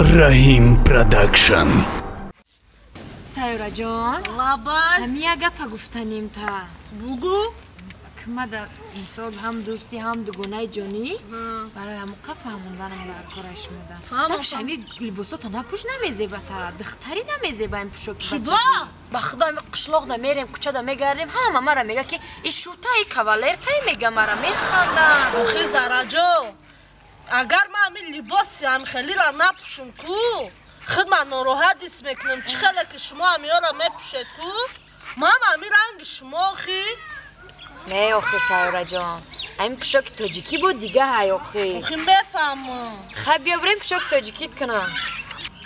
Раҳим Продакшн. Сайёраҷон, лабай. Ҳами як гапа гуфтанем та. Бугу? Кмада мисол ҳам дӯстӣ, ҳам дугонаи ҷонӣ барои ҳамоқа фаҳмонданам дар кораи шумода. Дафш ҳами либосота напӯш, намезеба та, духтарӣ намезеба ин пӯшоки. Чиба? Ба худо ҳами қишлоқда мерем, кӯчада мегардем, ҳама мара мега ки и шутай кавалертай мега, мара механданд. Охи Зараҷон, агар ман ҳамин либоси ҳамихелира напӯшум ку, худ ман нороҳат ҳис мекунам. Чӣ хеле ки шумо ҳамиёра мепӯшед ку, ман ҳамин ранги шумо охи. Не охи Сайёраҷон, ҳамин пӯшоки тоҷикӣ буд дига ҳай охи. Охи мефаҳмам. Хай биё бирем пӯшоки тоҷикит кунам.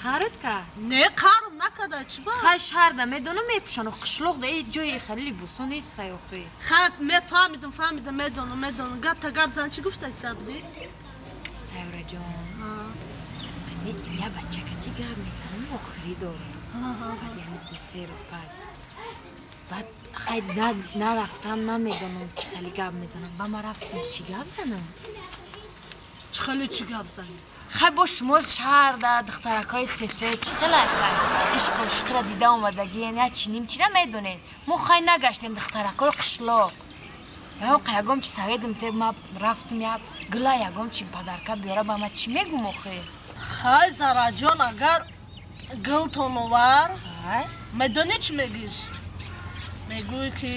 Қарит кард? Не, қарм накарда, чӣ ба? Хай шаҳрда медонам мепӯшанд, қишлоқда э ҷои хеле либосо нест ҳай охи. Хай мефаҳмидам, фаҳмидам, медонам, медонам. Гап та гап зан, чӣ гуфтай сабдӣ? Сайёраҷон, ҳамин я бачакати гап мезанам, охирӣ дорам. Баъд ями 2-3 рӯз пас. Баъд хай нарафтам, намедонам чӣ хеле гап мезанам. Ба ма рафтам, чӣ гап занам? Чӣ хеле чӣ гап занӣ? Хай бо шумо шаҳрда духтаракҳои цеце чӣ хеле хай ишқу ишқира дида омадагӣ, я чӣ ним чира медонед. Мо хай нагаштем духтаракҳои қишлоқ. Баён қа ягом чи советам те, ма рафтам я гула ягом чи подарка биёра, ба ма чӣ мегум охи? Хай Зараҷон, агар гултон овар, медонӣ чӣ мегиш? Мегӯй ки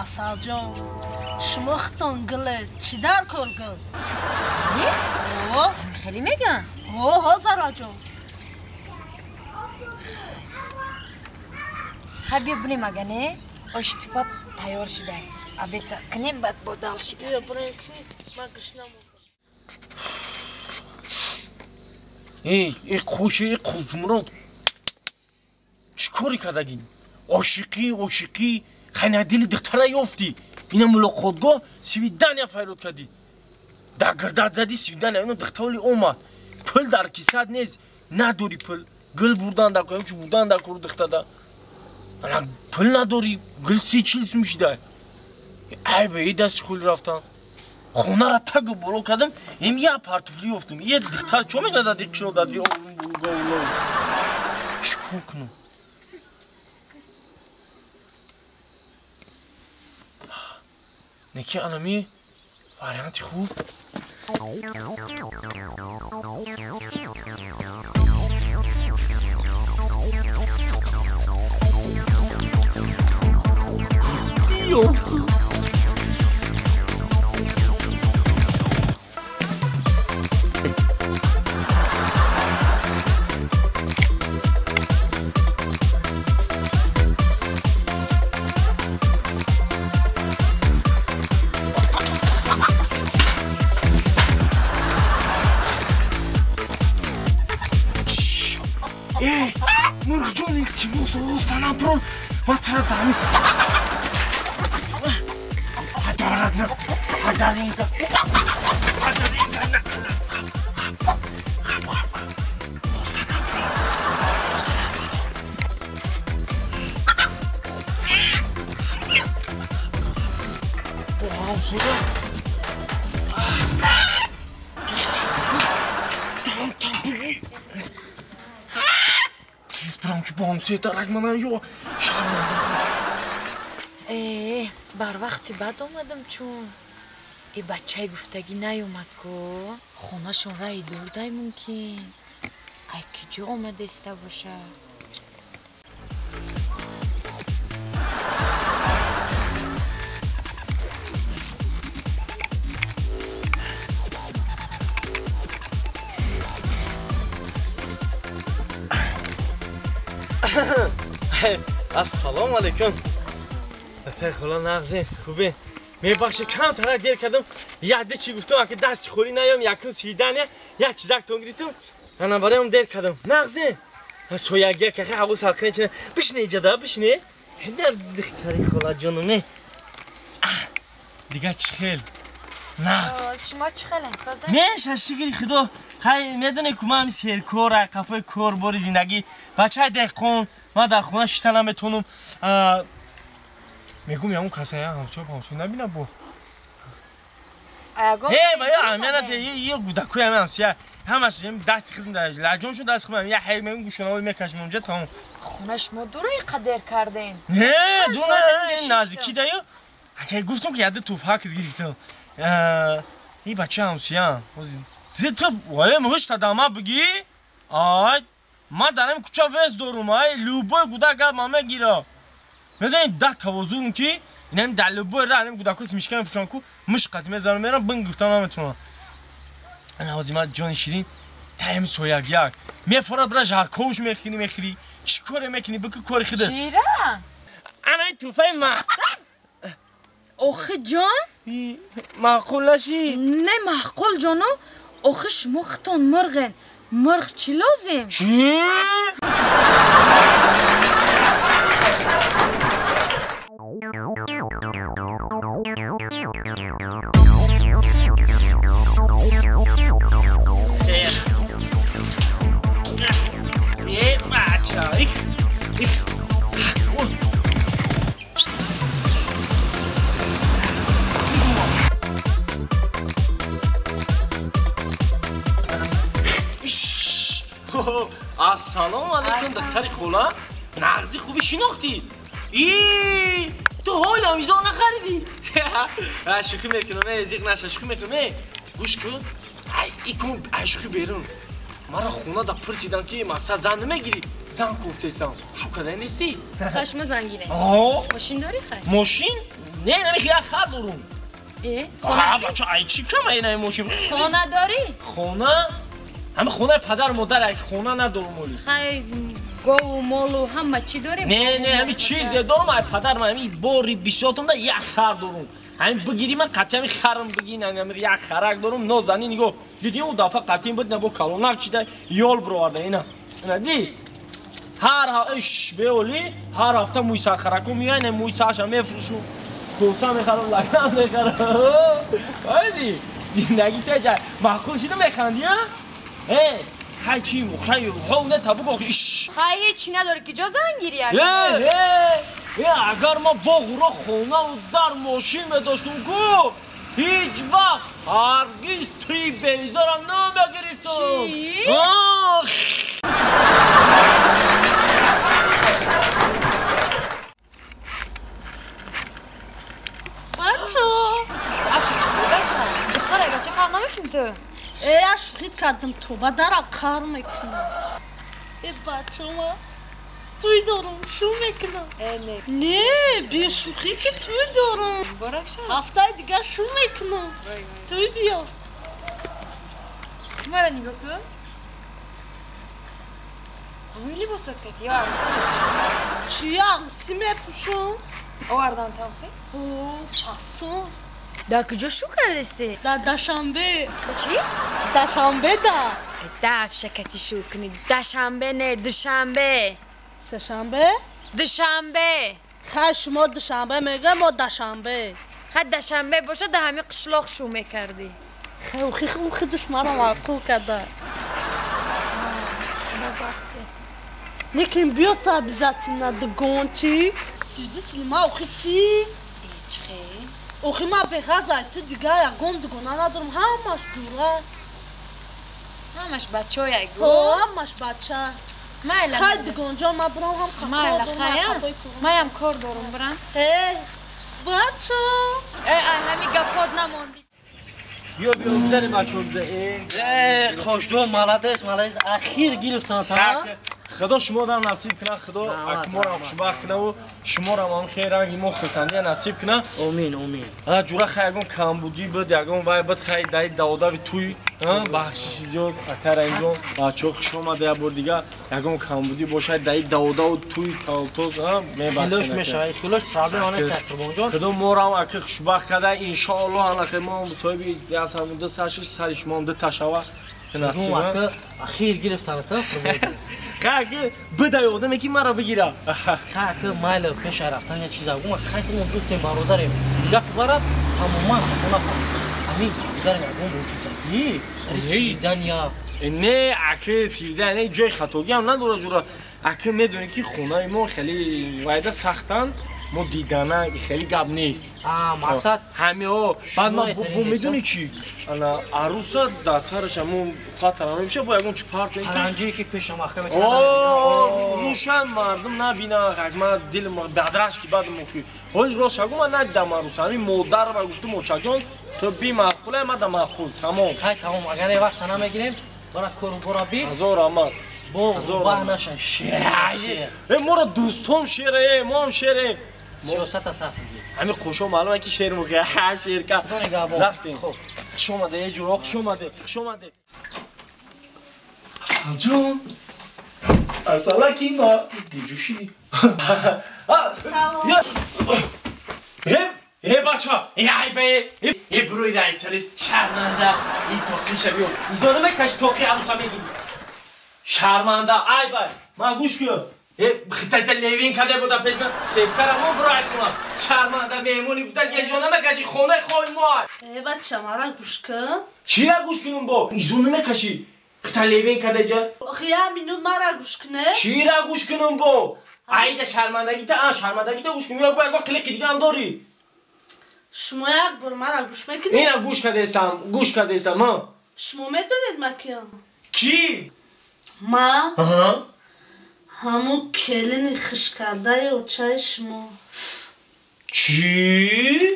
Асалҷон, шумо худтон гуле, чӣ дар кор гул? Не? Хеле меган? Ҳо, Зараҷон. Хай биё бинем ага не? Оши тупа тайёр шидай. Абета кунем, баъд бодал шида. Биё бирем ки ман гушнам. Эй, эй хуши, эй хушмурод. Чӣ кори кардагин? Ошиқӣ, ошиқӣ, хайнадили духтара ёфтӣ. Ина мулоқотгоҳ свидания файрод кардӣ. Дар гирдат задӣ свидания, ино духтаоли омад. Пул дар кисат нест, надорӣ пул. Гул бурдан дар кор, чӣ бурдан дар кор духтада. Ана пул надорӣ, гул 30-40 сум шида. Ай ба дасти хули рафтам. Хонара тагу боло кардам, им я портфели ёфтам. Е духтар чо мекунад дар қишлоқ, дар овуло? Чӣ кор кунам? Неки анами варианти хуб. Ёфтам. Мурғҷон, илтимос, останапрон, ма тара дами. Падарат, падаринга, падаринга, хап, хап, хап, останапрон, останапрон. Бо ҳамсоя. Там, там, бигӣ. Бирам ки бо ҳамсоя дарак манам ё шарманда. Э, бар вақти баъд омадам, чун и бачаи гуфтагӣ наёмад ку. Хонашон раи дурдай мумкин. Ай киҷо омадаиста бошад? Ассалому алайкум. Атай хола нағзин, хубе. Мебахшед, камтара дер кардам. Якде чӣ гуфтам, аки дасти холӣ наём, якум свидания, як чизактон гирифтам. Ана бароям дер кардам. Нағзин. Соягия кахе ҳаво салқине чина. Бишне иҷада, бишне. Дар духтари хола ҷонуме. Дига чӣ хел? Нағз. Шумо чӣ хелен, созед? Не, шашигири худо. Хай медонӣ ку ман серкор, қафои кор бори зиндагӣ. Бачаи деҳқон, ман дар хона шита наметонам. Мегум ягон касая ҳамсоя ҳамсоя набинам бо. Э, ба я амена те е гудакои ҳамсоя. Ҳамаш даст хидм да лаҷон шуд даст хидм я ҳай мегум гӯшонаво мекашм онҷа тамом. Хона шумо дура қадр карден. Не, дура наздики даю. Ака гуфтам ки яда туфак гирифтам. И бача ҳамсия. Зе ту вай муш тадама бигӣ? Ай, ма дарам куча вес дорум, ай любой гуда гап ма мегира. Медонӣ да тавозун ки инам дар любой ра инам гудакои мишка мефурӯшам ку муш қати мезанам мерам бин гуфтам наметавонам. Ана ҳозир ма ҷони ширин таем сояк як мефорад бира жарковш мехӯрӣ мехӯрӣ чӣ коре мекунӣ бикӯ кори худат. Чира? Ана ин туҳфаи ма. Охи ҷон? Маъқул нашӣ? Не маъқул ҷону. Охи шумо худтон мурғен. Мурғ чӣ лозим? Чӣ? Ассалому алайкум духтари хола. Нағзи хуби шинохтӣ. И ту ҳоло мизо нахаридӣ. Шӯхӣ мекунам, зиқ наша, шӯхӣ мекунам. Гӯш кун. Ай икун, ай шӯхӣ берун. Мара хона да пурсидан ки мақсад зан намегирӣ. Зан кофтесам. Шу кадай нестӣ? Хай шумо зан гиред. Мошин дорӣ хай? Мошин? Не, намехи як хар дорум. Э? Хона? Бача, ай чӣ кама ина мошин? Хона дорӣ? Хона? Ҳама хонаи падар модар як хона надорум оли. Хай гову молу ҳама чӣ дорем? Не, не, ҳами чизе дорум ай падар ман ҳами бори бисётум да як хар дорум. Ҳами бигири ман қатъи ҳами харам бигин, ҳами як харак дорум, нозанин нигоҳ. Дидӣ ӯ дафъа қатъи буд на бо калонак чида ёл бироварда ина. Ина ди. Ҳар иш беоли, ҳар ҳафта мӯи сархарако меояд, ина мӯи сарша мефурӯшум. Коса мехарам, лаган мехарам. Айди. Зиндагӣ теҷа маъқул шида механдӣ, а? Э, хай чӣ, хай ҳов не та бугӯ иш. Хай ҳеҷ надорӣ ки ҷо зан гирӣ агар. Э, э, агар ма боғро хонаву дар мошин медоштум ку, ҳеҷ вақт ҳаргиз туи бевизорам намегирифтум. Чӣ? Бачо. Афшо чӣ бача? Духтара бача қар намекунӣ ту? Э, я шӯхит кардам, тоба дарам қар мекунам. Э, бачама, туй дорам, шу мекунам. Э, не. Не, бешӯхӣ ки туй дорам. Муборак шав. Ҳафтаи дигар шу мекунам. Туй биё. Мара нигоҳ кун. Ҳамин либосот кати ё арӯсӣ мепӯшам? Чӣ арӯсӣ мепӯшам? Овардан тавхӣ? О, фасон. Дар куҷо шу кардастӣ? Дар Дашанбе. Чӣ? Дашанбе да. Дафша кати шу кунӣ. Дашанбе не, душанбе. Сешанбе? Душанбе. Хай шумо душанбе мегӯед, мо Дашанбе. Хай Дашанбе бошад, дар ҳамин қишлоқ шу мекардӣ. Хай худаш маро маъқул карда. Лекин биё та обязательно дугончик. Свидетели ма охи чӣ? Чӣ хел? Охи ма беғазай, ту дигар ягон дугона надорам, ҳамаш ҷура. Ҳамаш бачаоя гу? Ҳо, ҳамаш бача. Майла. Хай дугонҷон, ма бирам ҳам кор Майла, дорам, хая? қафои курам. Маям кор дорум, бирам. Э, бачо. Э, ай ҳами гапот намондӣ. Биё, биё, бизанем бачаҳо, бизан. Э, Хошҷон, молодец, молодец. Ахир гирифтан та. Худо шуморо насиб кунад, Худо акморам хушбахт кунаву шуморам ҳам хел ранги мо хурсандия насиб кунад. Омин, омин. Ҷура хай ягон камбудӣ буд, ягон вай буд, хай даи даводави туй, бахшиши зиёд, ака Раимҷон, бачаҳо хуш омада як бор дига, ягон камбудӣ бошад, даи даводаву туй тавтоз, мебахшед. Хилош мешавад, хилош проблема нест, Қурбонҷон. Худо морам ака хушбахт карда, иншоаллоҳ ана мо соҳиби ясам ду сар шиш, сари шумоам ду та шава. Насиба. Ахир гирифтан аст, Қурбонҷон. Хай ки бидай одаме ки маро бигира. Хай ки майла пеша рафтан як чиза гум, хай ки мо дӯстем, бародарем. Гапи бара тамоман хато накун. Ҳамин дигарам ягон вуҷуд. Сидан я. Не, аки сидан, не ҷои хатогиам надора ҷура. Аки медонӣ ки хонаи мо хеле вайда сахтан. Мо дидана хеле гап нест. Мақсад ҳамиҳо. Баъд ман медонӣ чӣ? Ана аруса дар сараш ҳамон хатара мемеша, бо ягон чӣ партоем. Паранҷие ки пеша маҳкам рӯшан мардум набинанд. Ман дилам бадраш ки баъд мухи. Ҳоли рост шагу ман надидам аруса. Ҳамин модар ва гуфтум очаҷон ту бимаъқулай, ман да маъқул. Тамом. Хай тамом, агар е вақта намегирем, бара кору бора би. Ҳазор раҳмат. Бо баҳ наша. Шер. Э моро дӯстом шере, моам шере. Сиёсата саф мегир. Ҳамин қошо маълума ки шер мухи. Ха шерка. Рафтем. Хуш омаде, э ҷуро, хуш омаде, хуш омаде. Асалҷон. Асалаки ма гиҷуши. Салом. Э бача, э ай бе, э бурои раисали шарманда, ин тоқиша биё. Изона мекаши тоқи аруса мегири. Шарманда, ай бай, ман гӯш кун. Э хитайта левин каде буда пеш ман, кепкара мо буро ай кунам. Шарманда меҳмони гуфта изона мекаши хонаи хоби мо ай. Э бача, мара гӯш кун. Чира гӯш кунам бо? Изона мекаши. Хита левин каде ҷа? Охи я минут мара гӯш куне. Чира гӯш кунам бо? Айда шармандагита, а шармандагита гӯш кун. Як бо қилиқи дига ҳам дорӣ. Шумо як бор мара гӯш мекунед? Ина гӯш кардестам, гӯш кардестам, ҳа. Шумо медонед ма киям? Кӣ? Ма? Ҳамун келини хушкардаи очаи шумо. Чӣ?